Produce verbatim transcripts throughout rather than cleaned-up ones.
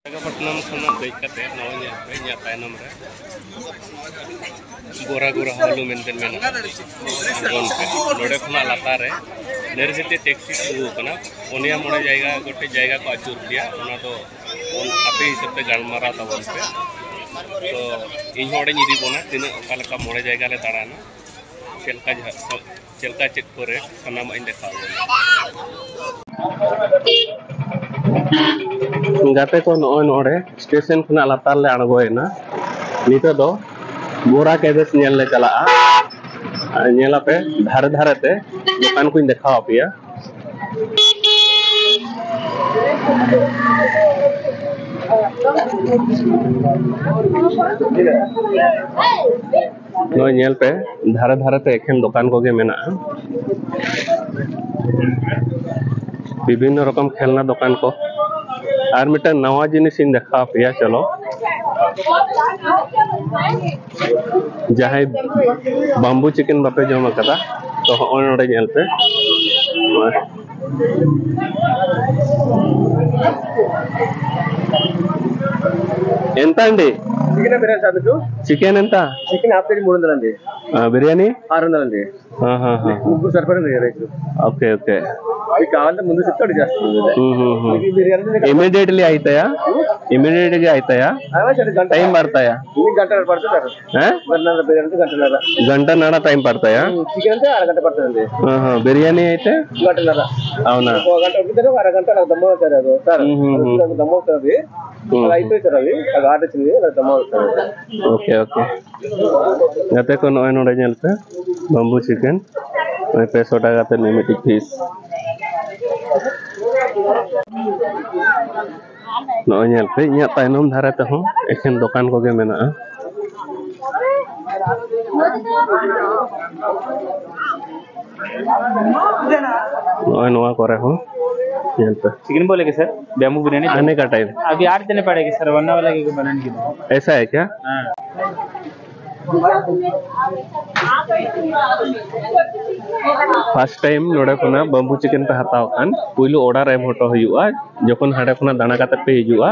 ᱵᱤᱥᱟᱠᱷᱟᱯᱟᱴᱱᱟᱢ ᱠᱷᱚᱱᱟᱜ ᱫᱮᱡ ᱠᱟᱛᱮ ᱱᱚᱜᱼᱚᱭ ᱧᱮᱞ ᱯᱮ, ᱤᱧᱟᱹᱜ ᱛᱟᱭᱱᱚᱢ ᱨᱮ ᱵᱚᱨᱟ ᱜᱚᱨᱟ ᱦᱚᱞᱩ ᱢᱮᱱᱛᱮ ᱢᱮᱱᱟᱜᱼᱟ᱾ ᱟᱬᱜᱚᱱ ᱯᱮ᱾ ᱱᱚᱰᱮ ᱠᱷᱚᱱᱟᱜ ᱞᱟᱛᱟᱨ ᱨᱮ ᱱᱮᱨᱡᱤᱛᱤ ᱴᱮᱠᱥᱤ ᱛᱤᱸᱜᱩ ᱟᱠᱟᱱᱟ᱾ ᱯᱩᱱᱭᱟ ᱢᱚᱬᱮ ᱡᱟᱭᱜᱟ ᱜᱚᱴᱮᱡ ᱡᱟᱭᱜᱟ ᱠᱚ ᱟᱹᱪᱩᱨ ᱯᱮᱭᱟ, ᱚᱱᱟ ᱫᱚ ᱟᱯᱮ ᱦᱤᱥᱟᱹᱵ ᱛᱮ ᱜᱟᱞᱢᱟᱨᱟᱣ ᱛᱟᱵᱚᱱ ᱯᱮ᱾ ᱛᱚ ᱤᱧ ᱦᱚᱸ ᱚᱸᱰᱮᱧ ᱤᱫᱤ ᱵᱚᱱᱟ, ᱛᱤᱱᱟᱹᱜ ᱚᱠᱟ ᱞᱮᱠᱟ ᱢᱚᱬᱮ ᱡᱟᱭᱜᱟ ᱞᱮ ᱫᱟᱬᱟᱱᱟ, ᱪᱮᱫ ᱞᱮᱠᱟ ᱡᱟᱦᱟᱸ ᱪᱮᱫ ᱞᱮᱠᱟ ᱪᱮᱫ ᱠᱚᱨᱮ ᱥᱟᱱᱟᱢᱟᱜ ᱤᱧ ᱫᱮᱠᱷᱟᱣ ᱟᱵᱚᱱᱟ᱾ ᱜᱟᱛᱮ ᱠᱚ, ᱱᱚᱜᱼᱚᱭ ᱱᱚᱰᱮ ᱥᱴᱮᱥᱚᱱ ᱠᱷᱚᱱᱟᱜ ᱞᱟᱛᱟᱨ ᱞᱮ ᱟᱬᱜᱚᱭᱮᱱᱟ᱾ ᱱᱤᱛᱚᱜ ᱫᱚ ᱵᱳᱨᱟ ᱠᱮᱵᱮᱥ ᱧᱮᱞ ᱞᱮ ᱪᱟᱞᱟᱜᱼᱟ᱾ ᱟᱨ ᱧᱮᱞ ᱟᱯᱮ ᱫᱷᱟᱨᱮ ᱫᱷᱟᱨᱮ ᱛᱮ ᱫᱚᱠᱟᱱ ᱠᱚᱧ ᱫᱮᱠᱷᱟᱣ ᱟᱯᱮᱭᱟ᱾ ᱱᱚᱜᱼᱚᱭ ᱧᱮᱞ ᱯᱮ, ᱫᱷᱟᱨᱮ ᱫᱷᱟᱨᱮ ᱛᱮ ᱮᱠᱷᱮᱱ ᱫᱚᱠᱟᱱ ᱠᱚᱜᱮ ᱢᱮᱱᱟᱜᱼᱟ, ᱵᱤᱵᱷᱤᱱᱱᱚ ᱨᱚᱠᱚᱢ ᱠᱷᱮᱞᱱᱟ ᱫᱚᱠᱟᱱ ᱠᱚ᱾ ᱟᱨ ᱢᱤᱫᱴᱟᱝ ᱱᱟᱣᱟ ᱡᱤᱱᱤᱥ ᱤᱧ ᱫᱮᱠᱷᱟᱣ ᱟᱯᱮᱭᱟ, ᱪᱚᱞᱚ᱾ ᱡᱟᱦᱟᱸᱭ ᱵᱟᱢᱵᱩ ᱪᱤᱠᱮᱱ ᱵᱟᱯᱮ ᱡᱚᱢ ᱟᱠᱟᱫᱟ, ᱛᱚ ᱦᱚᱸᱜᱼᱚᱭ ᱱᱚᱰᱮ ᱧᱮᱞ ᱯᱮ᱾ ᱱᱚᱜᱼᱚᱭ। ಎಂತ ಅಂಡಿ? ಚಿಕನ್ ಬಿರಿಯಾನಿ ಸಾಕು. ಚಿಕನ್ ಎಂತ? ಚಿಕನ್ హాఫ్ కేజీ మూడు వందలు అండి. ఆ, బిర్యానీ? ఆరు వందలు అండి. ముగ్గురు సరిపడింది కదా రైస్. Okay, okay. మీకు కావాలంటే ముందు చెప్తే అడిగి చేస్తాను. ఇమిడియట్లీ అవుతాయా? ఇమిడియట్ గా అవుతాయా? టైం పడతాయా? గంట పడుతుంది సార్. గంటన్నర, గంటన్నర. గంటన్నర టైం పడతాయా? చికెన్ అయితే అరగంట పడుతుందండి. ఆహా, బిర్యానీ అయితే? గంటన్నర. అవునా? ఒక గంట ఉడికితే ఒక అరగంట అలా దమ్ అవుతుంది సార్. అది దమ్ అవుతుంది. అది అయిపోయింది సార్, అది అది ఆర్డర్ ఇచ్చింది, అది దమ్ అవుతుంది. Okay, okay. ᱜᱟᱛᱮ ᱠᱚ, ᱱᱚᱜᱼᱚᱭ ᱱᱚᱰᱮ ᱧᱮᱞ ᱯᱮ, ᱵᱟᱢᱵᱩ ᱪᱤᱠᱮᱱ, ᱱᱚᱜᱼᱚᱭ ᱯᱮ ᱥᱚ ᱴᱟᱠᱟ ᱠᱟᱛᱮ ᱢᱤᱢᱤᱫᱴᱤᱡ ᱯᱤᱥ᱾ ᱱᱚᱜᱼᱚᱭ ᱧᱮᱞ ᱯᱮ, ᱤᱧᱟᱹᱜ ᱛᱟᱭᱱᱚᱢ ᱫᱷᱟᱨᱮ ᱛᱮᱦᱚᱸ ᱮᱠᱷᱮᱱ ᱫᱚᱠᱟᱱ ᱠᱚᱜᱮ ᱢᱮᱱᱟᱜᱼᱟ᱾ ᱱᱚᱜᱼᱚᱭ ᱱᱚᱣᱟ ᱠᱚᱨᱮ ᱦᱚᱸ ᱧᱮᱞ ᱯᱮ। चिकन बोलेंगे सर, बैम्बू बिरयानी। आने का टाइम? अभी आठ जने पड़ेंगे सर, वरना वाला के बनाने के लिए। ऐसा है क्या? हाँ। ᱯᱷᱟᱥᱴ ᱴᱟᱭᱤᱢ ᱱᱚᱰᱮ ᱠᱷᱚᱱᱟᱜ ᱵᱟᱢᱵᱩ ᱪᱤᱠᱮᱱ ᱯᱮ ᱦᱟᱛᱟᱣ ᱠᱷᱟᱱ, ᱯᱩᱭᱞᱩ ᱚᱰᱟᱨ ᱮᱢ ᱦᱚᱴᱚ ᱦᱩᱭᱩᱜᱼᱟ᱾ ᱡᱚᱠᱷᱚᱱ ᱦᱟᱸᱰᱮ ᱠᱷᱚᱱᱟᱜ ᱫᱟᱬᱟ ᱠᱟᱛᱮ ᱯᱮ ᱦᱤᱡᱩᱜᱼᱟ,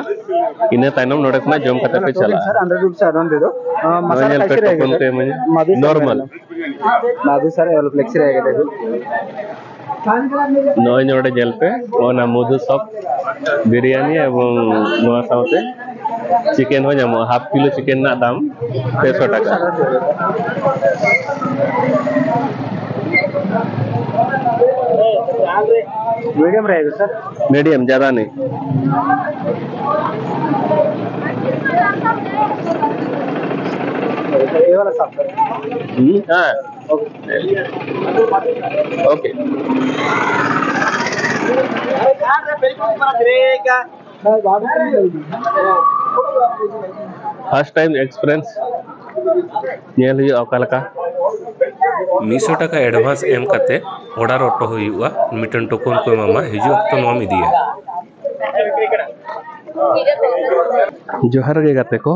ᱤᱱᱟᱹ ᱛᱟᱭᱱᱚᱢ ᱱᱚᱰᱮ ᱠᱷᱚᱱᱟᱜ ᱡᱚᱢ ᱠᱟᱛᱮ ᱯᱮ ᱪᱟᱞᱟᱜᱼᱟ᱾ ᱥᱟᱨ, ᱟᱱᱰᱟᱨ ᱨᱩᱞ ᱥᱟᱨ, ᱚᱱᱟ ᱫᱚ, ᱱᱚᱜᱼᱚᱭ ᱢᱟᱥᱟᱞᱟ ᱧᱮᱞ ᱯᱮ, ᱠᱟᱭᱥᱮ ᱨᱮᱦᱮᱜᱟ ᱴᱚᱯᱚᱱ ᱠᱚ ᱮᱢᱟᱹᱧᱟ᱾ ᱢᱟᱫᱩ ᱥᱟᱨ, ᱱᱚᱨᱢᱟᱞ᱾ ᱢᱟᱫᱩ ᱥᱟᱨ, ᱮᱞ ᱯᱞᱮᱠᱥ ᱨᱮᱦᱮᱜᱟ ᱫᱮᱠᱷᱚ᱾ ᱱᱚᱜᱼᱚᱭ ᱱᱚᱰᱮ ᱧᱮᱞ ᱯᱮ, ᱚᱱᱟ ᱢᱚᱫᱷᱩ ᱥᱚᱯ ᱵᱤᱨᱭᱟᱱᱤ ᱮᱵᱚᱝ ᱱᱚᱣᱟ ᱥᱟᱶᱛᱮ ᱪᱤᱠᱮᱱ ᱦᱚᱸ ᱧᱟᱢᱚᱜᱼᱟ᱾ ᱦᱟᱯ ᱠᱤᱞᱳ ᱪᱤᱠᱮᱱ ᱨᱮᱱᱟᱜ ᱫᱟᱢ ᱯᱮ ᱥᱚ ᱴᱟᱠᱟ᱾ ᱢᱤᱰᱤᱭᱟᱢ ᱨᱮᱦᱮᱜᱟ ᱥᱟᱨ᱾ ᱢᱤᱰᱤᱭᱟᱢ, ᱡᱟᱫᱟ ᱱᱟᱦᱤᱸ᱾ ये वाला साफ कर। हम्म, हाँ। ओके। First time experience ᱧᱮᱞ ᱦᱩᱭᱩᱜᱼᱟ ᱚᱠᱟ ᱞᱮᱠᱟ᱾ ᱢᱤᱫ ᱥᱚ ᱴᱟᱠᱟ advance ᱮᱢ ᱠᱟᱛᱮ order ᱚᱴᱚ ᱦᱩᱭᱩᱜᱼᱟ᱾ ᱢᱤᱫᱴᱮᱱ ᱴᱳᱠᱚᱱ ᱠᱚ ᱮᱢᱟᱢᱟ, ᱦᱤᱡᱩᱜ ᱚᱠᱛᱚ ᱱᱚᱣᱟᱢ ᱤᱫᱤᱭᱟ᱾ ᱡᱚᱦᱟᱨ ᱜᱮ ᱜᱟᱛᱮ ᱠᱚ,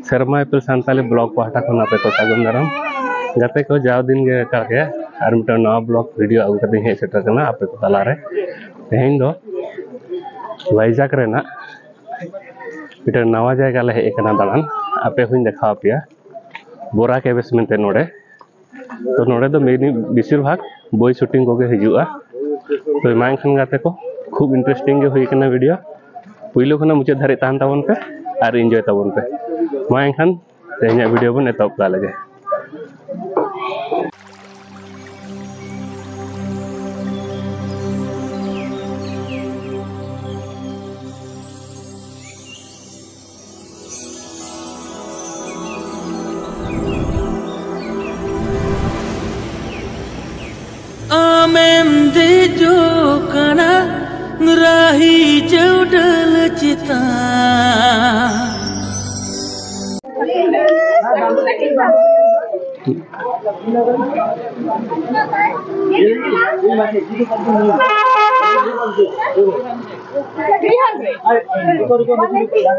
ᱥᱮᱨᱢᱟ ᱤᱯᱤᱞ ᱥᱟᱱᱛᱟᱞᱤ blog ᱯᱟᱦᱴᱟ ᱠᱷᱚᱱ ᱟᱯᱮ ᱠᱚ ᱥᱟᱹᱜᱩᱱ ᱫᱟᱨᱟᱢ᱾ ᱜᱟᱛᱮ ᱠᱚ, ᱡᱟᱣ ᱫᱤᱱ ᱜᱮ ᱞᱮᱠᱟ ᱜᱮ ᱟᱨ ᱢᱤᱫᱴᱟᱝ ᱱᱟᱣᱟ blog video ᱟᱹᱜᱩ ᱠᱟᱛᱮᱧ ᱦᱮᱡ ᱥᱮᱴᱮᱨ ᱠᱟᱱᱟ ᱟᱯᱮ ᱠᱚ ᱛᱟᱞᱟᱨᱮ᱾ ᱛᱮᱦᱮᱧ ᱫᱚ ᱵᱷᱟᱭᱡᱟᱠ ᱨᱮᱱᱟᱜ ᱢᱤᱫᱴᱟᱝ ᱱᱟᱣᱟ ᱡᱟᱭᱜᱟ ᱞᱮ ᱦᱮᱡ ᱟᱠᱟᱱᱟ ᱫᱟᱬᱟᱱ, ᱟᱯᱮ ᱦᱚᱸᱧ ᱫᱮᱠᱷᱟᱣ ᱟᱯᱮᱭᱟ᱾ ᱵᱳᱨᱟ ᱠᱮᱵᱮᱥ ᱢᱮᱱᱛᱮ ᱱᱚᱰᱮ᱾ ᱛᱚ ᱱᱚᱰᱮ ᱫᱚ ᱢᱮᱱ-, ᱵᱮᱥᱤᱨ ᱵᱷᱟᱜᱽ ᱵᱳᱭ shooting ᱠᱚᱜᱮ ᱦᱤᱡᱩᱜᱼᱟ᱾ ᱛᱚ ᱢᱟ ᱮᱱᱠᱷᱟᱱ ᱜᱟᱛᱮ ᱠᱚ, ᱠᱷᱩᱵ interesting ᱜᱮ ᱦᱩᱭ ᱠᱟᱱᱟ video᱾ ᱯᱩᱭᱞᱩ ᱠᱷᱚᱱᱟᱜ ᱢᱩᱪᱟᱹᱫ ᱫᱷᱟᱹᱨᱤᱡ ᱛᱟᱦᱮᱱ ᱛᱟᱵᱚᱱ ᱯᱮ ᱟᱨ enjoy ᱛᱟᱵᱚᱱ ᱯᱮ᱾ ᱢᱟ ᱮᱱᱠᱷᱟᱱ ᱛᱮᱦᱮᱧᱟᱜ video ᱵᱚᱱ ᱮᱛᱚᱦᱚᱵ ᱠᱟᱜ ᱞᱮᱜᱮ᱾ ᱟᱢᱮᱢ ᱫᱮᱡᱚᱜ ᱠᱟᱱᱟ ᱨᱟᱦᱤ ᱪᱟᱹᱣᱰᱟᱹᱞ ᱪᱮᱛᱟᱱ᱾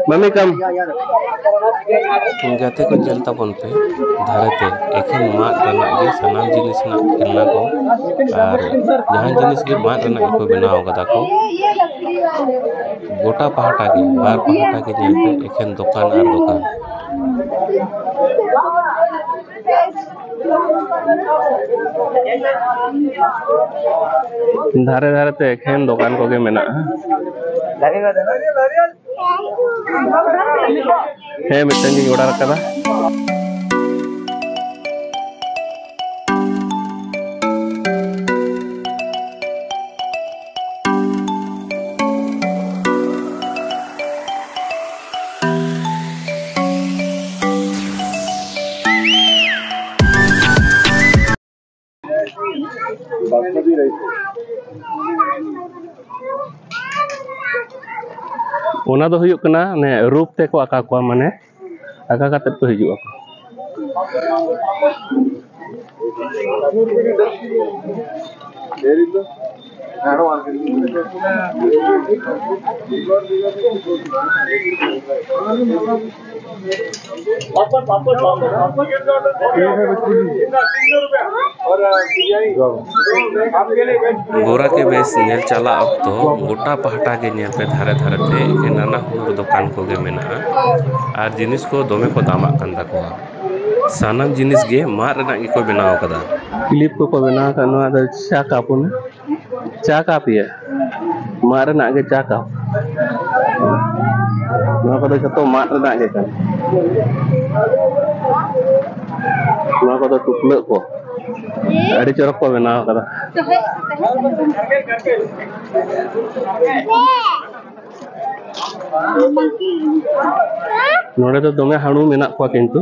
ᱢᱟᱢᱤ, ᱠᱟᱢ᱾ ᱜᱟᱛᱮ ᱠᱚ, ᱧᱮᱞ ᱛᱟᱵᱚᱱ ᱯᱮ, ᱫᱷᱟᱨᱮ ᱛᱮ ᱮᱠᱷᱮᱱ ᱢᱟᱫ ᱨᱮᱱᱟᱜ ᱜᱮ ᱥᱟᱱᱟᱢ ᱡᱤᱱᱤᱥ ᱨᱮᱱᱟᱜ ᱠᱷᱮᱞᱱᱟ ᱠᱚ ᱟᱨ ᱡᱟᱦᱟᱸ ᱡᱤᱱᱤᱥ ᱜᱮ ᱢᱟᱫ ᱨᱮᱱᱟᱜ ᱜᱮᱠᱚ ᱵᱮᱱᱟᱣ ᱠᱟᱫᱟ ᱠᱚ᱾ ᱜᱚᱴᱟ ᱯᱟᱦᱴᱟ ᱜᱮ, ᱵᱟᱨ ᱯᱟᱦᱴᱟ ᱜᱮ ᱧᱮᱞ ᱯᱮ, ᱮᱠᱷᱮᱱ ᱫᱚᱠᱟᱱ ᱟᱨ ᱫᱚᱠᱟᱱ᱾ ᱫᱷᱟᱨᱮ ᱫᱷᱟᱨᱮ ᱛᱮ ᱮᱠᱷᱮᱱ ᱫᱚᱠᱟᱱ ᱠᱚᱜᱮ ᱢᱮᱱᱟᱜᱼᱟ᱾ ᱦᱮᱸ, ᱢᱤᱫᱴᱟᱝ ᱜᱤᱧ ᱚᱰᱟᱨ ᱠᱟᱫᱟ᱾ ᱚᱱᱟ ᱫᱚ ᱦᱩᱭᱩᱜ ᱠᱟᱱᱟ, ᱚᱱᱮ ᱨᱩᱯ ᱛᱮᱠᱚ ᱟᱸᱠᱟ ᱠᱚᱣᱟ, ᱢᱟᱱᱮ ᱟᱸᱠᱟ ᱠᱟᱛᱮᱫ ᱠᱚ ᱦᱤᱡᱩᱜ ᱟᱠᱚ᱾ ᱜᱳᱨᱟ ᱠᱮ ᱵᱮᱥ ᱧᱮᱞ ᱪᱟᱞᱟᱜ ᱚᱠᱛᱚ ᱜᱚᱴᱟ ᱯᱟᱦᱴᱟ ᱜᱮ ᱧᱮᱞ ᱯᱮ, ᱫᱷᱟᱨᱮ ᱫᱷᱟᱨᱮ ᱛᱮ ᱮᱠᱮᱱ ᱱᱟᱱᱟ ᱦᱩᱱᱟᱹᱨ ᱫᱚᱠᱟᱱ ᱠᱚᱜᱮ ᱢᱮᱱᱟᱜᱼᱟ ᱟᱨ ᱡᱤᱱᱤᱥ ᱠᱚ ᱫᱚᱢᱮ ᱠᱚ ᱫᱟᱢᱟᱜ ᱠᱟᱱ ᱛᱟᱠᱚᱣᱟ᱾ ᱥᱟᱱᱟᱢ ᱡᱤᱱᱤᱥ ᱜᱮ ᱢᱟᱫ ᱨᱮᱱᱟᱜ ᱜᱮᱠᱚ ᱵᱮᱱᱟᱣ ᱟᱠᱟᱫᱟ᱾ ᱠᱞᱤᱯ ᱠᱚᱠᱚ ᱵᱮᱱᱟᱣ ᱟᱠᱟᱫ, ᱱᱚᱣᱟ ᱫᱚ ᱪᱟ ᱠᱟᱯ ᱚᱱᱟ᱾ ᱪᱟ ᱠᱟᱯ ᱤᱭᱟᱹ, ᱢᱟᱫ ᱨᱮᱱᱟᱜ ᱜᱮ ᱪᱟ ᱠᱟᱯ᱾ ᱱᱚᱣᱟ ᱠᱚᱫᱚ ᱡᱷᱚᱛᱚ ᱢᱟᱫ ᱨᱮᱱᱟᱜ ᱜᱮ ᱠᱟᱱᱟ᱾ ᱱᱚᱣᱟ ᱠᱚᱫᱚ ᱴᱩᱯᱞᱟᱹᱜ ᱠᱚ, ᱟᱹᱰᱤ ᱪᱚᱨᱚᱠ ᱠᱚ ᱵᱮᱱᱟᱣ ᱟᱠᱟᱫᱟ᱾ ᱱᱚᱰᱮ ᱫᱚ ᱫᱚᱢᱮ ᱦᱟᱹᱬᱩ ᱢᱮᱱᱟᱜ ᱠᱚᱣᱟ ᱠᱤᱱᱛᱩ᱾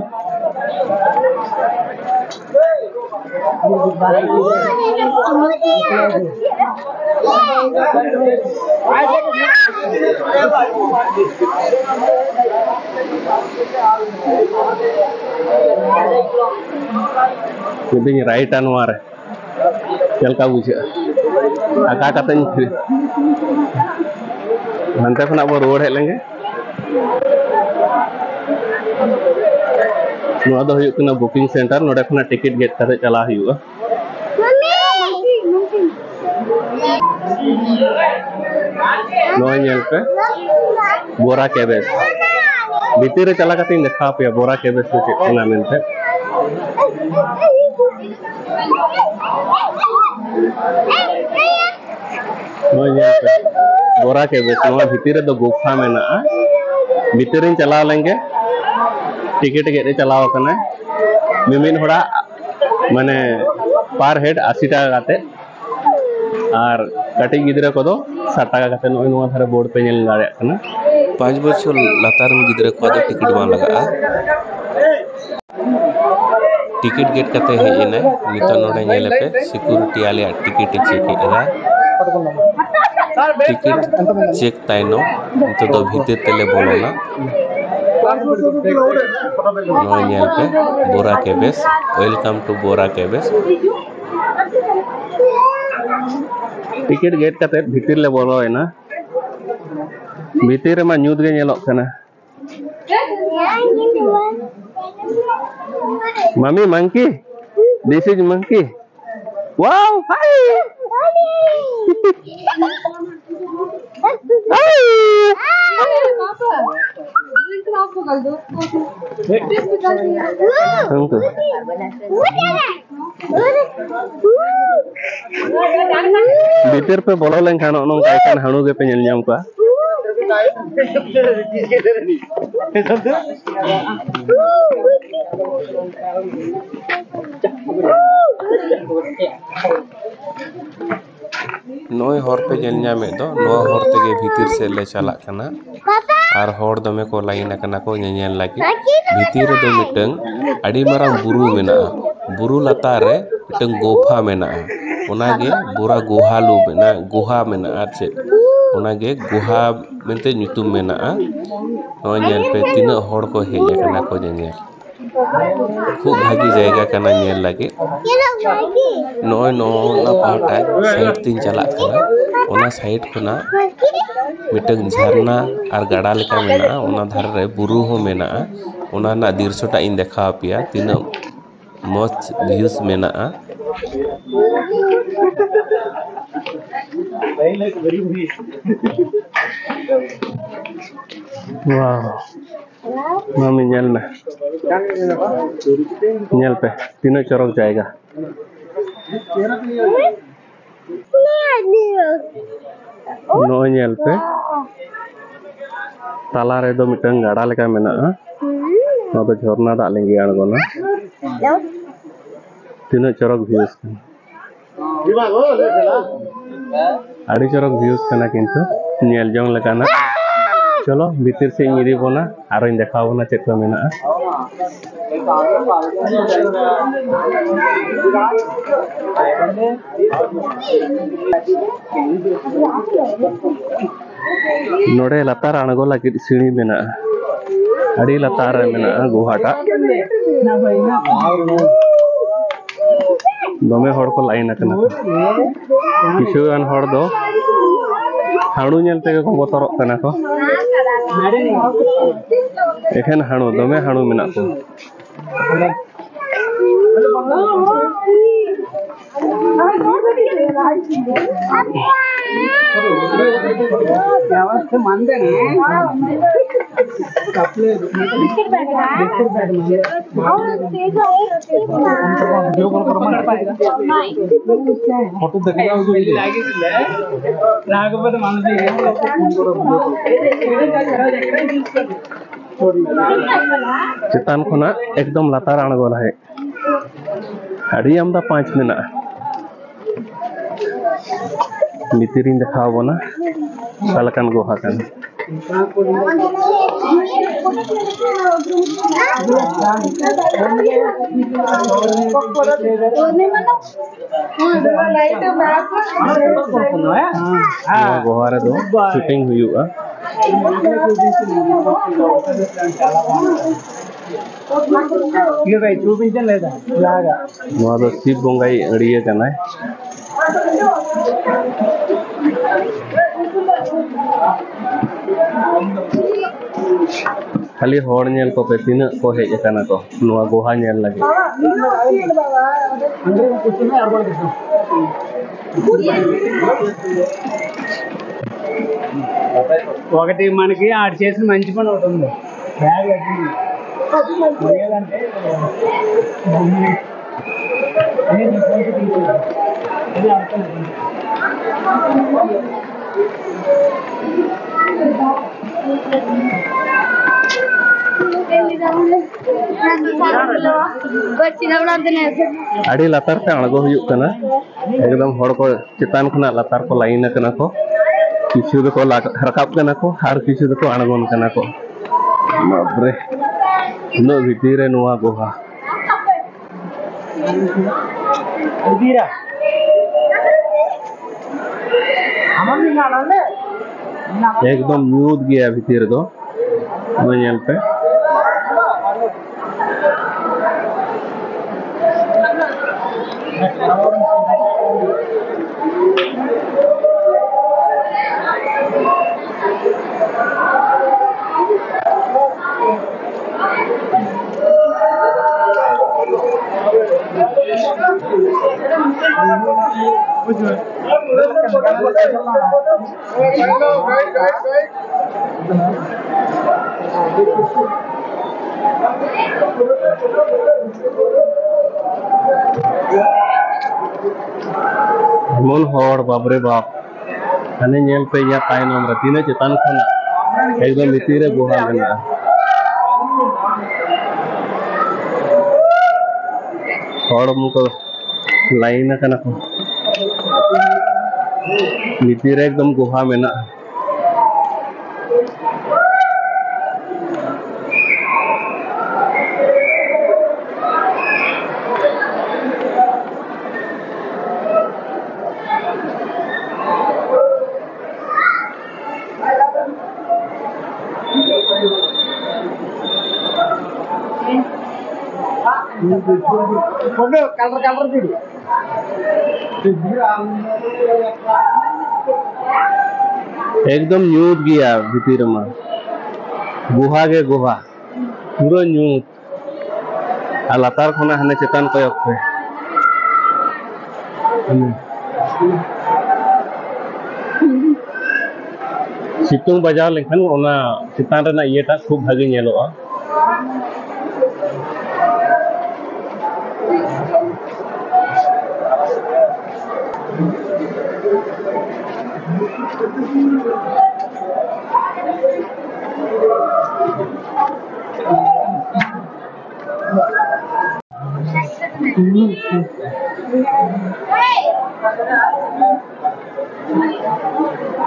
ᱡᱩᱫᱤᱧ ᱨᱟᱭᱤᱴᱟ ᱱᱚᱣᱟ ᱨᱮ, ᱪᱮᱫ ᱞᱮᱠᱟ ᱵᱩᱡᱷᱟᱹᱜᱼᱟ? ᱟᱸᱠᱟ ᱠᱟᱛᱮᱧ ᱦᱟᱱᱛᱮ ᱠᱷᱚᱱᱟᱜ ᱵᱚ ᱨᱩᱣᱟᱹᱲ ᱦᱮᱡ ᱞᱮᱱᱜᱮ᱾ ᱱᱚᱣᱟ ᱫᱚ ᱦᱩᱭᱩᱜ ᱠᱟᱱᱟ booking center᱾ ᱱᱚᱰᱮ ᱠᱷᱚᱱᱟᱜ ᱴᱤᱠᱤᱴ ᱜᱮᱫ ᱠᱟᱛᱮ ᱪᱟᱞᱟᱣ ᱦᱩᱭᱩᱜᱼᱟ᱾ ᱱᱚᱣᱟ ᱧᱮᱞ ᱯᱮ, ᱵᱳᱨᱟ ᱠᱮᱵᱮᱡᱽ᱾ ᱵᱷᱤᱛᱤᱨ ᱨᱮ ᱪᱟᱞᱟᱣ ᱠᱟᱛᱮᱧ ᱫᱮᱠᱷᱟᱣ ᱟᱯᱮᱭᱟ ᱵᱳᱨᱟ ᱠᱮᱵᱮᱡᱽ ᱫᱚ ᱪᱮᱫ ᱠᱟᱱᱟ ᱢᱮᱱᱛᱮ᱾ ᱱᱚᱜᱼᱚᱭ ᱧᱮᱞ ᱯᱮ, ᱵᱳᱨᱟ ᱠᱮᱵᱮᱡᱽ, ᱱᱚᱣᱟ ᱵᱷᱤᱛᱤᱨ ᱨᱮᱫᱚ ᱜᱩᱯᱷᱟ ᱢᱮᱱᱟᱜᱼᱟ᱾ ᱵᱷᱤᱛᱤᱨ ᱨᱤᱧ ᱪᱟᱞᱟᱣ ᱞᱮᱱᱜᱮ, ᱴᱤᱠᱤᱴ ᱜᱮᱫ ᱮ ᱪᱟᱞᱟᱣ ᱟᱠᱟᱱᱟᱭ᱾ ᱢᱤᱢᱤᱫ ᱦᱚᱲᱟᱜ ᱢᱟᱱᱮ per head ᱟᱥᱤ ᱴᱟᱠᱟ ᱠᱟᱛᱮ, ᱟᱨ ᱠᱟᱹᱴᱤᱡ ᱜᱤᱫᱽᱨᱟᱹ ᱠᱚᱫᱚ ᱥᱟᱛ ᱴᱟᱠᱟ ᱠᱟᱛᱮ᱾ ᱱᱚᱜᱼᱚᱭ ᱱᱚᱣᱟ ᱫᱷᱟᱨᱮ ᱵᱳᱨᱰ ᱯᱮ ᱧᱮᱞ ᱫᱟᱲᱮᱭᱟᱜ ᱠᱟᱱᱟ᱾ ᱯᱟᱸᱪ ᱵᱚᱪᱷᱚᱨ ᱞᱟᱛᱟᱨ ᱨᱮᱱ ᱜᱤᱫᱽᱨᱟᱹ ᱠᱚᱣᱟᱜ ᱫᱚ ᱴᱤᱠᱤᱴ ᱵᱟᱝ ᱞᱟᱜᱟᱜᱼᱟ᱾ ᱴᱤᱠᱤᱴ ᱜᱮᱫ ᱠᱟᱛᱮ ᱦᱮᱡ ᱮᱱᱟᱭ᱾ ᱱᱤᱛᱚᱜ ᱱᱚᱰᱮ ᱧᱮᱞ ᱯᱮ, ᱥᱤᱠᱩᱨᱤᱴᱤ ᱟᱞᱮᱭᱟᱜ ᱴᱤᱠᱤᱴ ᱮ ᱪᱮᱠ ᱮᱫᱟ᱾ ᱴᱤᱠᱤᱴ ᱪᱮᱠ ᱛᱟᱭᱱᱚᱢ ᱱᱤᱛᱚᱜ ᱫᱚ ᱵᱷᱤᱛᱤᱨ ᱛᱮᱞᱮ ᱵᱚᱞᱚᱱᱟ᱾ ᱱᱚᱣᱟ ᱧᱮᱞ ᱯᱮ, ᱵᱳᱨᱟ ᱠᱮᱵᱮᱡᱽ, welcome to ᱵᱳᱨᱟ ᱠᱮᱵᱮᱡᱽ᱾ ᱴᱤᱠᱤᱴ ᱜᱮᱫ ᱠᱟᱛᱮ ᱵᱷᱤᱛᱤᱨ ᱞᱮ ᱵᱚᱞᱚᱭᱮᱱᱟ᱾ ᱵᱷᱤᱛᱤᱨ ᱨᱮᱢᱟ ᱧᱩᱛ ᱜᱮ ᱧᱮᱞᱚᱜ ᱠᱟᱱᱟ᱾ Mommy, monkey? This is monkey? Wow, hi! Hi! Uncle. ᱵᱷᱤᱛᱤᱨ ᱯᱮ ᱵᱚᱞᱚ ᱞᱮᱱᱠᱷᱟᱱ ᱱᱚᱜᱼᱚ ᱱᱚᱝᱠᱟ ᱮᱠᱷᱮᱱ ᱦᱟᱹᱬᱩ ᱜᱮᱯᱮ ᱧᱮᱞ ᱧᱟᱢ ᱠᱚᱣᱟ᱾ ᱱᱚᱜᱼᱚᱭ ᱦᱚᱨ ᱯᱮ ᱧᱮᱞ ᱧᱟᱢᱮᱫ ᱫᱚ, ᱱᱚᱣᱟ ᱦᱚᱨ ᱛᱮᱜᱮ ᱵᱷᱤᱛᱤᱨ ᱥᱮᱫ ᱞᱮ ᱪᱟᱞᱟᱜ ᱠᱟᱱᱟ᱾ ᱟᱨ ᱦᱚᱲ ᱫᱚᱢᱮ ᱠᱚ ᱞᱟᱭᱤᱱ ᱟᱠᱟᱱᱟ ᱠᱚ ᱧᱮᱧᱮᱞ ᱞᱟᱹᱜᱤᱫ᱾ ᱵᱷᱤᱛᱤᱨ ᱨᱮᱫᱚ ᱢᱤᱫᱴᱟᱝ ᱟᱹᱰᱤ ᱢᱟᱨᱟᱝ ᱵᱩᱨᱩ ᱢᱮᱱᱟᱜᱼᱟ᱾ ᱵᱩᱨᱩ ᱞᱟᱛᱟᱨ ᱨᱮ ᱢᱤᱫᱴᱟᱝ ᱜᱩᱯᱷᱟ ᱢᱮᱱᱟᱜᱼᱟ᱾ ᱚᱱᱟᱜᱮ ᱵᱳᱨᱟ ᱜᱩᱦᱟᱞᱩ ᱢᱮᱱᱟᱜᱼᱟ, ᱜᱩᱦᱟ ᱢᱮᱱᱟᱜᱼᱟ ᱟᱨ ᱪᱮᱫ, ᱚᱱᱟᱜᱮ ᱜᱩᱦᱟ ᱢᱮᱱᱛᱮ ᱧᱩᱛᱩᱢ ᱢᱮᱱᱟᱜᱼᱟ᱾ ᱱᱚᱜᱼᱚᱭ ᱧᱮᱞ ᱯᱮ, ᱛᱤᱱᱟᱹᱜ ᱦᱚᱲ ᱠᱚ ᱦᱮᱡ ᱟᱠᱟᱱᱟ ᱠᱚ ᱧᱮᱧᱮᱞ᱾ ᱠᱷᱩᱵ ᱵᱷᱟᱜᱤ ᱡᱟᱭᱜᱟ ᱠᱟᱱᱟ ᱧᱮᱞ ᱞᱟᱹᱜᱤᱫ᱾ ᱱᱚᱜᱼᱚᱭ ᱱᱚᱣᱟ ᱯᱟᱦᱴᱟ ᱥᱟᱭᱤᱰ ᱛᱤᱧ ᱪᱟᱞᱟᱜ ᱠᱟᱱᱟ᱾ ᱚᱱᱟ ᱥᱟᱭᱤᱰ ᱠᱷᱚᱱᱟᱜ ᱢᱤᱫᱴᱟᱝ ᱡᱷᱟᱨᱱᱟ ᱟᱨ ᱜᱟᱰᱟ ᱞᱮᱠᱟ ᱢᱮᱱᱟᱜᱼᱟ᱾ ᱚᱱᱟ ᱫᱷᱟᱨᱮ ᱨᱮ ᱵᱩᱨᱩ ᱦᱚᱸ ᱢᱮᱱᱟᱜᱼᱟ᱾ ᱚᱱᱟ ᱨᱮᱱᱟᱜ ᱫᱨᱤᱥᱥᱚ ᱴᱟᱜ ᱤᱧ ᱫᱮᱠᱷᱟᱣ ᱟᱯᱮᱭᱟ, ᱛᱤᱱᱟᱹᱜ ᱢᱚᱡᱽ ᱵᱷᱤᱭᱩᱥ ᱢᱮᱱᱟᱜᱼᱟ᱾ ᱣᱟᱣ, ᱢᱟᱢᱤ ᱧᱮᱞ ᱢᱮ, ᱧᱮᱞ ᱯᱮ ᱛᱤᱱᱟᱹᱜ ᱪᱚᱨᱚᱠ ᱡᱟᱭᱜᱟ᱾ ᱱᱚᱜᱼᱚᱭ ᱧᱮᱞ ᱯᱮ, ᱛᱟᱞᱟ ᱨᱮᱫᱚ ᱢᱤᱫᱴᱟᱝ ᱜᱟᱰᱟ ᱞᱮᱠᱟ ᱢᱮᱱᱟᱜᱼᱟ᱾ ᱱᱚᱣᱟ ᱫᱚ ᱡᱷᱚᱨᱱᱟ ᱫᱟᱜ ᱞᱤᱸᱜᱤ ᱟᱬᱜᱚᱱᱟ᱾ ᱛᱤᱱᱟᱹᱜ ᱪᱚᱨᱚᱠ ᱵᱷᱤᱭᱩᱥ ᱠᱟᱱᱟ, ᱟᱹᱰᱤ ᱪᱚᱨᱚᱠ ᱵᱷᱤᱭᱩᱥ ᱠᱟᱱᱟ, ᱠᱤᱱᱛᱩ ᱧᱮᱞ ᱡᱚᱝ ᱞᱮᱠᱟᱱᱟᱜ᱾ ᱪᱚᱞᱚ ᱵᱷᱤᱛᱤᱨ ᱥᱮᱫ ᱤᱧ ᱤᱫᱤ ᱵᱚᱱᱟ, ᱟᱨᱚᱧ ᱫᱮᱠᱷᱟᱣ ᱵᱚᱱᱟ ᱪᱮᱫ ᱠᱚ ᱢᱮᱱᱟᱜᱼᱟ᱾ ᱱᱚᱰᱮ ᱞᱟᱛᱟᱨ ᱟᱬᱜᱚ ᱞᱟᱹᱜᱤᱫ ᱥᱤᱲᱤ ᱢᱮᱱᱟᱜᱼᱟ᱾ ᱟᱹᱰᱤ ᱞᱟᱛᱟᱨ ᱨᱮ ᱢᱮᱱᱟᱜᱼᱟ ᱜᱩᱦᱟᱴᱟᱜ᱾ ᱫᱚᱢᱮ ᱦᱚᱲ ᱠᱚ ᱞᱟᱭᱤᱱ ᱟᱠᱟᱱᱟ᱾ ᱠᱤᱪᱷᱩ ᱜᱟᱱ ᱦᱚᱲ ᱫᱚ ᱦᱟᱹᱬᱩ ᱧᱮᱞ ᱛᱮᱜᱮ ᱠᱚ ᱵᱚᱛᱚᱨᱚᱜ ᱠᱟᱱᱟ ᱠᱚ᱾ ᱮᱠᱷᱮᱱ ᱦᱟᱹᱬᱩ, ᱫᱚᱢᱮ ᱦᱟᱹᱬᱩ ᱢᱮᱱᱟᱜ ᱠᱚᱣᱟ᱾ ᱪᱮᱛᱟᱱ ᱠᱷᱚᱱᱟᱜ ᱮᱠᱫᱚᱢ ᱞᱟᱛᱟᱨ ᱟᱬᱜᱚ ᱞᱟᱦᱟᱭ᱾ ᱟᱹᱰᱤ ᱟᱢᱫᱟ ᱯᱟᱸᱪ ᱢᱮᱱᱟᱜᱼᱟ᱾ ᱵᱷᱤᱛᱤᱨᱤᱧ ᱫᱮᱠᱷᱟᱣ ᱟᱵᱚᱱᱟ ᱚᱠᱟ ᱞᱮᱠᱟᱱ ᱜᱩᱦᱟ ᱠᱟᱱᱟ᱾ ᱱᱚᱣᱟ ᱜᱩᱦᱟ ᱨᱮᱫᱚ ᱥᱩᱴᱤᱝ ᱦᱩᱭᱩᱜᱼᱟ᱾ ᱱᱚᱣᱟ ᱫᱚ ᱥᱤᱵ ᱵᱚᱸᱜᱟᱭ ᱟᱹᱲᱤᱭᱟᱹ ᱠᱟᱱᱟᱭ᱾ ᱠᱷᱟᱹᱞᱤ ᱦᱚᱲ ᱧᱮᱞ ᱠᱚᱯᱮ, ᱛᱤᱱᱟᱹᱜ ᱠᱚ ᱦᱮᱡ ᱟᱠᱟᱱᱟ ᱠᱚ ᱱᱚᱣᱟ ᱜᱩᱦᱟ ᱧᱮᱞ ᱞᱟᱹᱜᱤᱫ᱾ ఒకటి మనకి ఆడు చేసిన మంచి పని ఒకటి ఉంది. బ్యాగ్ కట్టింది. లేదంటే ᱟᱹᱰᱤ ᱞᱟᱛᱟᱨ ᱛᱮ ᱟᱬᱜᱚ ᱦᱩᱭᱩᱜ ᱠᱟᱱᱟ᱾ ᱮᱠᱫᱚᱢ ᱦᱚᱲ ᱠᱚ ᱪᱮᱛᱟᱱ ᱠᱷᱚᱱᱟᱜ ᱞᱟᱛᱟᱨ ᱠᱚ ᱞᱟᱭᱤᱱ ᱟᱠᱟᱱᱟ ᱠᱚ᱾ ᱠᱤᱪᱷᱩ ᱫᱚᱠᱚ ᱞᱟ-, ᱨᱟᱠᱟᱵ ᱠᱟᱱᱟ ᱠᱚ ᱟᱨ ᱠᱤᱪᱷᱩ ᱫᱚᱠᱚ ᱟᱬᱜᱚᱱ ᱠᱟᱱᱟ ᱠᱚ᱾ ᱵᱟᱯᱨᱮ, ᱩᱱᱟᱹᱜ ᱵᱷᱤᱛᱤᱨ ᱨᱮ ᱱᱚᱣᱟ ᱜᱩᱦᱟ᱾ ᱮᱠᱫᱚᱢ ᱧᱩᱛ ᱜᱮᱭᱟ ᱵᱷᱤᱛᱤᱨ ᱫᱚ᱾ ᱱᱚᱣᱟ ᱧᱮᱞ ᱯᱮ᱾ ᱮᱢᱚᱱ ᱦᱚᱲ, ᱵᱟᱵᱨᱮ ᱵᱟᱯ᱾ ᱦᱟᱱᱮ ᱧᱮᱞ ᱯᱮ, ᱤᱧᱟᱹᱜ ᱛᱟᱭᱱᱚᱢ ᱨᱮ ᱛᱤᱱᱟᱹᱜ ᱪᱮᱛᱟᱱ ᱠᱷᱚᱱᱟᱜ ᱮᱠᱫᱚᱢ ᱵᱷᱤᱛᱤᱨ ᱨᱮ ᱜᱩᱦᱟ ᱢᱮᱱᱟᱜᱼᱟ᱾ ᱦᱚᱲ ᱠᱚ ᱞᱟᱭᱤᱱ ᱟᱠᱟᱱᱟ ᱠᱚ᱾ ᱵᱷᱤᱛᱤᱨ ᱨᱮ ᱮᱠᱫᱚᱢ ᱜᱩᱦᱟ ᱢᱮᱱᱟᱜᱼᱟ᱾ Colour, colour dulu. ᱮᱠᱫᱚᱢ ᱧᱩᱛ ᱜᱮᱭᱟ ᱵᱷᱤᱛᱤᱨ ᱨᱮᱢᱟ, ᱜᱩᱦᱟ ᱜᱮ ᱜᱩᱦᱟ, ᱯᱩᱨᱟᱹ ᱧᱩᱛ᱾ ᱟᱨ ᱞᱟᱛᱟᱨ ᱠᱷᱚᱱᱟᱜ ᱦᱟᱱᱮ ᱪᱮᱛᱟᱱ ᱠᱚᱭᱚᱜ ᱯᱮ᱾ ᱥᱤᱛᱩᱝ ᱵᱟᱡᱟᱣ ᱞᱮᱱᱠᱷᱟᱱ ᱚᱱᱟ ᱪᱮᱛᱟᱱ ᱨᱮᱱᱟᱜ ᱤᱭᱟᱹᱴᱟᱜ ᱠᱷᱩᱵ ᱵᱷᱟᱜᱮ ᱧᱮᱞᱚᱜᱼᱟ᱾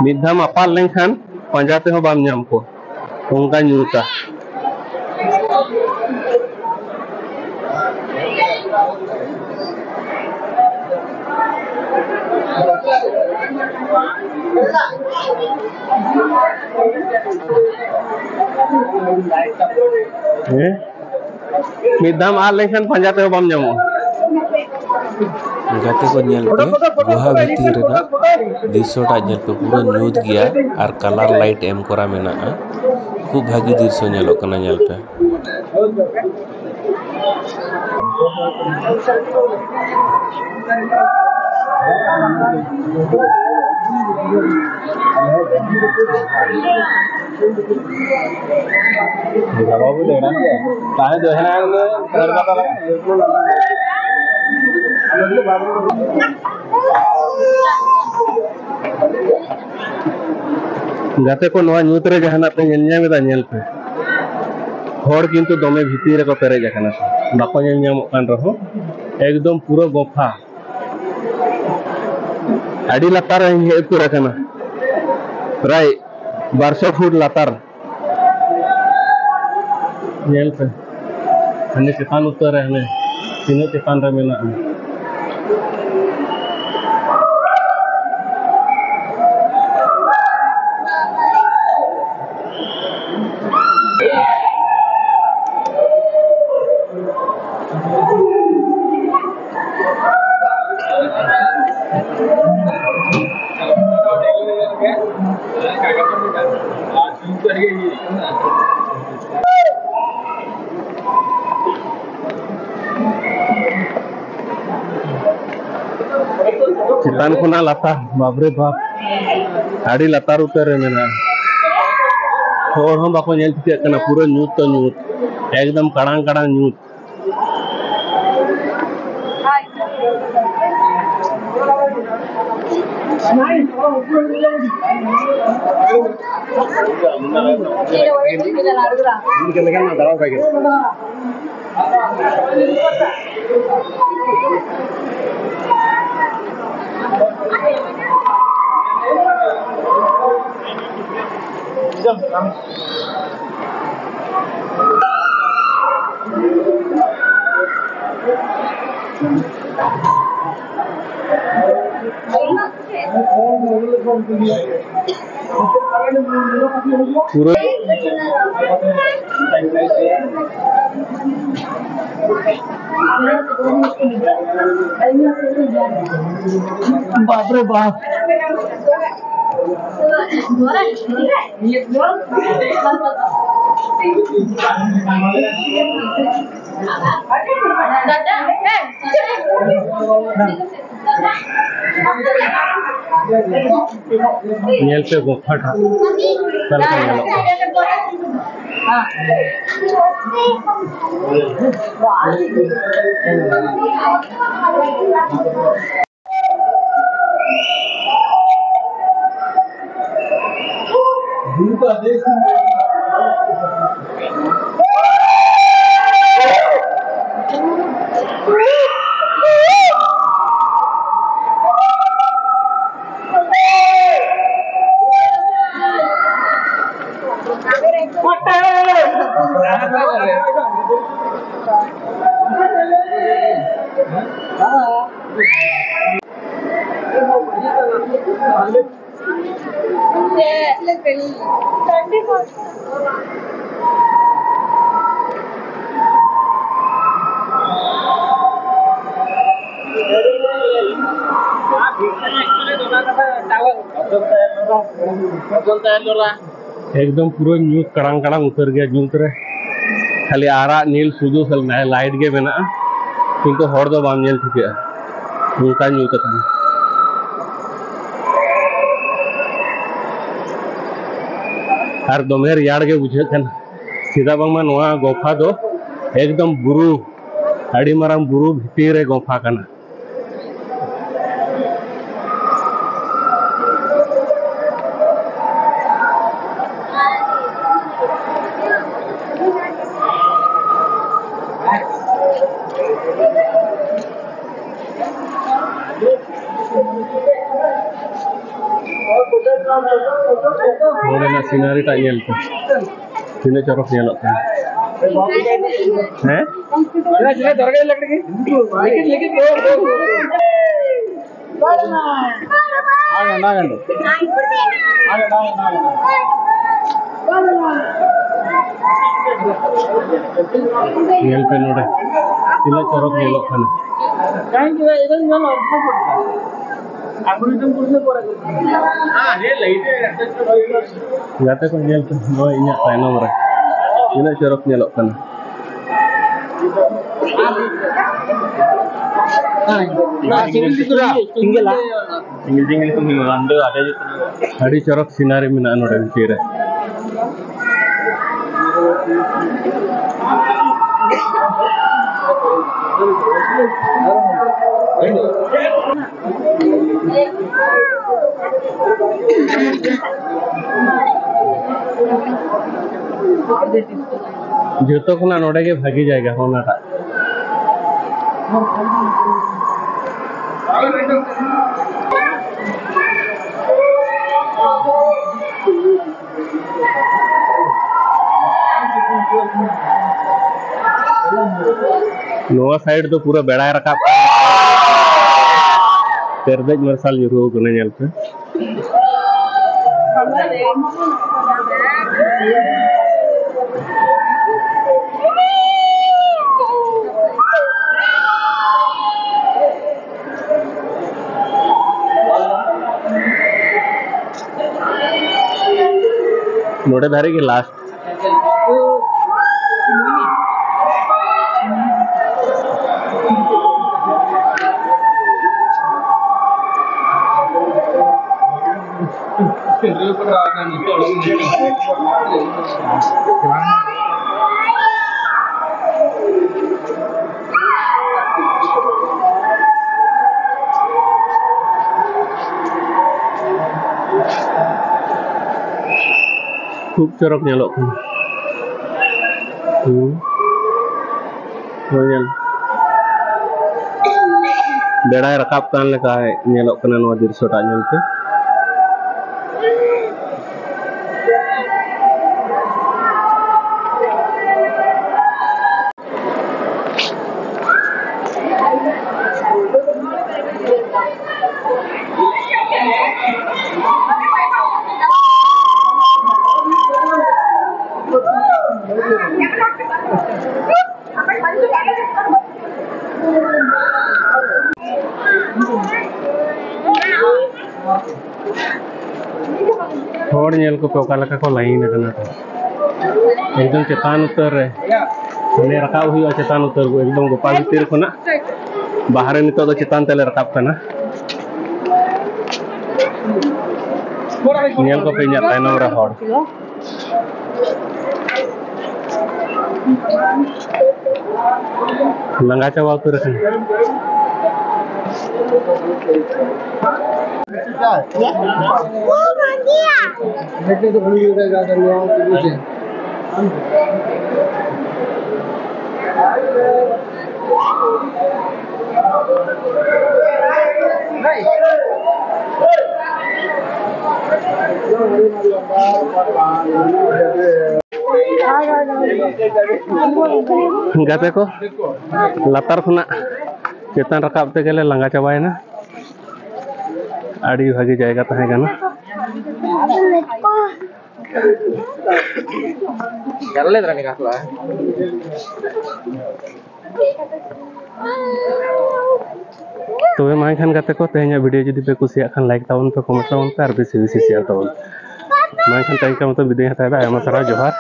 ᱢᱤᱫ ᱫᱷᱟᱣ ᱟᱯᱟᱫ ᱞᱮᱱᱠᱷᱟᱱ ᱯᱟᱸᱡᱟ ᱛᱮᱦᱚᱸ ᱵᱟᱢ ᱧᱟᱢ ᱠᱚᱣᱟ, ᱚᱱᱠᱟ ᱧᱩᱛᱟ᱾ ᱦᱮᱸ? ᱢᱤᱫ ᱫᱷᱟᱣ ᱟᱫ ᱞᱮᱱᱠᱷᱟᱱ ᱯᱟᱸᱡᱟ ᱛᱮᱦᱚᱸ ᱵᱟᱢ ᱧᱟᱢᱚᱜᱼᱟ᱾ ᱜᱟᱛᱮ ᱠᱚ, ᱧᱮᱞ ᱯᱮ, ᱜᱩᱦᱟ ᱵᱷᱤᱛᱤᱨ ᱨᱮᱱᱟᱜ ᱫᱨᱤᱥᱥᱚ ᱴᱟᱜ ᱧᱮᱞ ᱯᱮ, ᱯᱩᱨᱟᱹ ᱧᱩᱛ ᱜᱮᱭᱟ ᱟᱨ ᱠᱟᱞᱟᱨ ᱞᱟᱭᱤᱴ ᱮᱢ ᱠᱚᱨᱟ ᱢᱮᱱᱟᱜᱼᱟ᱾ ᱠᱷᱩᱵ ᱵᱷᱟᱹᱜᱤ ᱫᱨᱤᱥᱥᱚ ᱧᱮᱞᱚᱜ ᱠᱟᱱᱟ, ᱧᱮᱞ ᱯᱮ᱾ ᱵᱟᱵᱟ ᱵᱚᱞᱮ ᱮᱱᱟᱝ ᱜᱮ ᱛᱟᱦᱮᱸ ᱫᱚ ᱦᱮᱱᱟᱝ ᱜᱮ᱾ ᱜᱟᱛᱮ ᱠᱚ, ᱱᱚᱣᱟ ᱧᱩᱛ ᱨᱮ ᱡᱟᱦᱟᱱᱟᱜ ᱯᱮ ᱧᱮᱞ ᱧᱟᱢ ᱮᱫᱟ? ᱧᱮᱞ ᱯᱮ, ᱦᱚᱲ ᱠᱤᱱᱛᱩ ᱫᱚᱢᱮ ᱵᱷᱤᱛᱤᱨ ᱨᱮᱠᱚ ᱯᱮᱨᱮᱡ ᱟᱠᱟᱱᱟ, ᱵᱟᱠᱚ ᱧᱮᱞ ᱧᱟᱢᱚᱜ ᱠᱟᱱ ᱨᱮᱦᱚᱸ ᱮᱠᱫᱚᱢ ᱯᱩᱨᱟᱹ ᱜᱚᱯᱷᱟ᱾ ᱟᱹᱰᱤ ᱞᱟᱛᱟᱨ ᱨᱮᱧ ᱦᱮᱡ ᱩᱛᱟᱹᱨ ᱟᱠᱟᱱᱟ, ᱯᱨᱟᱭ ᱵᱟᱨᱥᱚ ᱯᱷᱩᱴ ᱞᱟᱛᱟᱨ᱾ ᱧᱮᱞ ᱯᱮ, ᱦᱟᱱᱮ ᱪᱮᱛᱟᱱ ᱩᱛᱟᱹᱨ ᱨᱮ, ᱦᱟᱱᱮ ᱛᱤᱱᱟᱹᱜ ᱪᱮᱛᱟᱱ ᱨᱮ ᱢᱮᱱᱟᱜᱼᱟ᱾ ᱪᱮᱛᱟᱱ ᱠᱷᱚᱱᱟᱜ ᱞᱟᱛᱟᱨ, ᱵᱟᱯ ᱨᱮ ᱵᱟᱯ, ᱟᱹᱰᱤ ᱞᱟᱛᱟᱨ ᱩᱛᱟᱹᱨ ᱨᱮ ᱢᱮᱱᱟᱜᱼᱟ᱾ ᱦᱚᱲ ᱦᱚᱸ ᱵᱟᱠᱚ ᱧᱮᱞ ᱴᱷᱤᱠᱟᱹᱜ ᱠᱟᱱᱟ, ᱯᱩᱨᱟᱹ ᱧᱩᱛ ᱛᱚ ᱧᱩᱛ, ᱮᱠᱫᱚᱢ ᱠᱟᱲᱟᱝ ᱠᱟᱲᱟᱝ ᱧᱩᱛ᱾ ᱯᱩᱨᱟᱹ ᱵᱟᱯ ᱨᱮ ᱵᱟᱯ᱾ ᱧᱮᱞ ᱯᱮ ᱜᱚᱯᱷᱟ ᱴᱟᱜ ᱚᱠᱟ ᱞᱮᱠᱟ ᱧᱮᱞᱚᱜ ᱠᱟᱱᱟ᱾ ᱮᱠᱫᱚᱢ ᱯᱩᱨᱟᱹ ᱧᱩᱛ, ᱠᱟᱲᱟᱝ ᱠᱟᱲᱟᱝ ᱩᱛᱟᱹᱨ ᱜᱮᱭᱟ ᱧᱩᱛ ᱨᱮ᱾ ᱠᱷᱟᱹᱞᱤ ᱟᱨᱟᱜ ᱱᱤᱞ ᱥᱩᱫᱷᱩ ᱠᱷᱟᱹᱞᱤ ᱞᱟᱭᱤᱴ ᱜᱮ ᱢᱮᱱᱟᱜᱼᱟ, ᱠᱤᱱᱛᱩ ᱦᱚᱲ ᱫᱚ ᱵᱟᱢ ᱧᱮᱞ ᱴᱷᱤᱠᱟᱹᱜᱼᱟ, ᱚᱱᱠᱟ ᱧᱩᱛ ᱟᱠᱟᱱᱟ᱾ ᱟᱨ ᱫᱚᱢᱮ ᱨᱮᱭᱟᱲ ᱜᱮ ᱵᱩᱡᱷᱟᱹᱜ ᱠᱟᱱᱟ, ᱪᱮᱫᱟᱜ ᱵᱟᱝᱢᱟ ᱱᱚᱣᱟ ᱜᱚᱯᱷᱟ ᱫᱚ ᱮᱠᱫᱚᱢ ᱵᱩᱨᱩ, ᱟᱹᱰᱤ ᱢᱟᱨᱟᱝ ᱵᱩᱨᱩ ᱵᱷᱤᱛᱤᱨ ᱨᱮ ᱜᱚᱯᱷᱟ ᱠᱟᱱᱟ᱾ ᱱᱚᱰᱮᱱᱟᱜ ᱥᱤᱱᱟᱨᱤ ᱴᱟᱜ ᱧᱮᱞ ᱯᱮ, ᱛᱤᱱᱟᱹᱜ ᱪᱚᱨᱚᱠ ᱧᱮᱞᱚᱜ ᱠᱟᱱᱟ᱾ ᱦᱮᱸ? ᱧᱮᱞ ᱯᱮ ᱱᱚᱰᱮ, ᱛᱤᱱᱟᱹᱜ ᱪᱚᱨᱚᱠ ᱧᱮᱞᱚᱜ ᱠᱟᱱᱟ᱾ ᱜᱟᱛᱮ ᱠᱚ, ᱧᱮᱞ ᱯᱮ, ᱱᱚᱜᱼᱚᱭ ᱤᱧᱟᱹᱜ ᱛᱟᱭᱱᱚᱢ ᱨᱮ ᱛᱤᱱᱟᱹᱜ ᱪᱚᱨᱚᱠ ᱧᱮᱞᱚᱜ ᱠᱟᱱᱟ᱾ ᱟᱹᱰᱤ ᱪᱚᱨᱚᱠ ᱥᱤᱱᱟᱨᱤ ᱢᱮᱱᱟᱜᱼᱟ ᱱᱚᱰᱮ ᱵᱷᱤᱛᱤᱨ ᱨᱮ᱾ ᱡᱚᱛᱚ ᱠᱷᱚᱱᱟᱜ ᱱᱚᱰᱮ ᱜᱮ ᱵᱷᱟᱜᱮ ᱡᱟᱭᱜᱟ, ᱚᱱᱟᱴᱟᱜ᱾ ᱱᱚᱣᱟ ᱥᱟᱭᱤᱰ ᱫᱚ ᱯᱩᱨᱟᱹ ᱵᱮᱲᱟᱭ ᱨᱟᱠᱟᱵ ᱠᱟᱱᱟ᱾ ᱛᱮᱨᱫᱮᱡ ᱢᱟᱨᱥᱟᱞ ᱧᱩᱨᱦᱩ ᱠᱟᱱᱟ, ᱧᱮᱞ ᱯᱮ᱾ ᱱᱚᱰᱮ ᱫᱷᱟᱹᱨᱤᱡ ᱜᱮ ᱞᱟᱥᱴ᱾ ᱠᱷᱩᱵ ᱪᱚᱨᱚᱠ ᱧᱮᱞᱚᱜ ᱠᱟᱱᱟ᱾ ᱦᱩᱸ᱾ ᱦᱳᱭ, ᱧᱮᱞ᱾ ᱵᱮᱲᱟᱭ ᱨᱟᱠᱟᱵ ᱠᱟᱱ ᱞᱮᱠᱟ ᱧᱮᱞᱚᱜ ᱠᱟᱱᱟ ᱱᱚᱣᱟ ᱫᱨᱤᱥᱥᱚ ᱴᱟᱜ ᱧᱮᱞᱛᱮ᱾ ᱦᱚᱲ ᱧᱮᱞ ᱠᱚᱯᱮ ᱚᱠᱟ ᱞᱮᱠᱟ ᱠᱚ ᱞᱟᱭᱤᱱ ᱟᱠᱟᱱᱟ ᱠᱚ᱾ ᱮᱠᱫᱚᱢ ᱪᱮᱛᱟᱱ ᱩᱛᱟᱹᱨ ᱨᱮ᱾ ᱚᱸᱰᱮ ᱨᱟᱠᱟᱵ ᱦᱩᱭᱩᱜᱼᱟ ᱪᱮᱛᱟᱱ ᱩᱛᱟᱹᱨ, ᱮᱠᱫᱚᱢ ᱜᱳᱯᱟᱞ ᱵᱷᱤᱛᱤᱨ ᱠᱷᱚᱱᱟᱜ ᱵᱟᱦᱨᱮ ᱱᱤᱛᱚᱜ ᱫᱚ ᱪᱮᱛᱟᱱ ᱛᱮᱞᱮ ᱨᱟᱠᱟᱵ ᱠᱟᱱᱟ᱾ ᱧᱮᱞ ᱠᱚᱯᱮ ᱤᱧᱟᱹᱜ ᱛᱟᱭᱱᱚᱢ ᱨᱮ ᱦᱚᱲ᱾ ᱞᱟᱸᱜᱟ ᱪᱟᱵᱟ ᱩᱛᱟᱹᱨ ᱟᱠᱟᱱᱟ᱾ ᱜᱟᱛᱮ ᱠᱚ, ᱞᱟᱛᱟᱨ ᱠᱷᱚᱱᱟᱜ ᱪᱮᱛᱟᱱ ᱨᱟᱠᱟᱵ ᱛᱮᱜᱮᱞᱮ ᱞᱟᱸᱜᱟ ᱪᱟᱵᱟᱭᱮᱱᱟ᱾ ᱟᱹᱰᱤ ᱵᱷᱟᱹᱜᱤ ᱡᱟᱭᱜᱟ ᱛᱟᱦᱮᱸ ᱠᱟᱱᱟ᱾ ᱛᱚᱵᱮ ᱢᱟ ᱮᱱᱠᱷᱟᱱ ᱜᱟᱛᱮ ᱠᱚ, ᱛᱮᱦᱮᱧᱟᱜ ᱵᱷᱤᱰᱤᱭᱳ ᱡᱩᱫᱤ ᱯᱮ ᱠᱩᱥᱤᱭᱟᱜ ᱠᱷᱟᱱ, ᱞᱟᱭᱤᱠ ᱛᱟᱵᱚᱱ ᱯᱮ, ᱠᱚᱢᱮᱱᱴ ᱛᱟᱵᱚᱱ ᱯᱮ ᱟᱨ ᱵᱮᱥᱤ ᱵᱮᱥᱤ ᱥᱮᱭᱟᱨ ᱛᱟᱵᱚᱱ ᱯᱮ᱾ ᱢᱟ ᱮᱱᱠᱷᱟᱱ ᱛᱮᱦᱮᱧ ᱠᱟᱹᱢᱤ ᱛᱚ ᱵᱤᱫᱟᱹᱭ ᱦᱟᱛᱟᱣ ᱮᱫᱟ᱾ ᱟᱭᱢᱟ ᱥᱟᱨᱦᱟᱣ, ᱡᱚᱦᱟᱨ,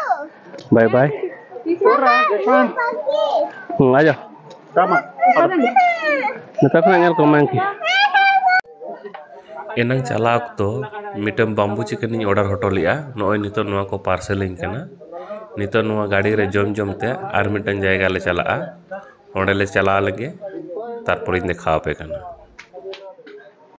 ᱵᱟᱭ ᱵᱟᱭ᱾ ᱦᱩᱸ, ᱟᱡᱚ᱾ ᱱᱮᱛᱟᱨ ᱠᱷᱚᱱᱟᱜ ᱧᱮᱞ ᱠᱚᱢ ᱢᱮ ᱮᱱᱠᱷᱟᱱ᱾ ᱮᱱᱟᱝ ᱪᱟᱞᱟᱣ ᱚᱠᱛᱚ ᱢᱤᱫᱴᱟᱝ ᱵᱟᱢᱵᱩ ᱪᱤᱠᱮᱱ ᱤᱧ ᱚᱰᱟᱨ ᱦᱚᱴᱚ ᱞᱮᱫᱼᱟ᱾ ᱱᱚᱜᱼᱚᱭ ᱱᱤᱛᱚᱜ ᱱᱚᱣᱟ ᱠᱚ ᱯᱟᱨᱥᱮᱞ ᱤᱧ ᱠᱟᱱᱟ᱾ ᱱᱤᱛᱚᱜ ᱱᱚᱣᱟ ᱜᱟᱹᱰᱤ ᱨᱮ ᱡᱚᱢ ᱡᱚᱢ ᱛᱮ ᱟᱨ ᱢᱤᱫᱴᱟᱝ ᱡᱟᱭᱜᱟ ᱞᱮ ᱪᱟᱞᱟᱜᱼᱟ᱾ ᱚᱸᱰᱮ ᱞᱮ ᱪᱟᱞᱟᱣ ᱞᱮᱱᱜᱮ, ᱛᱟᱨᱯᱚᱨᱮᱧ ᱫᱮᱠᱷᱟᱣ ᱟᱯᱮ ᱠᱟᱱᱟ᱾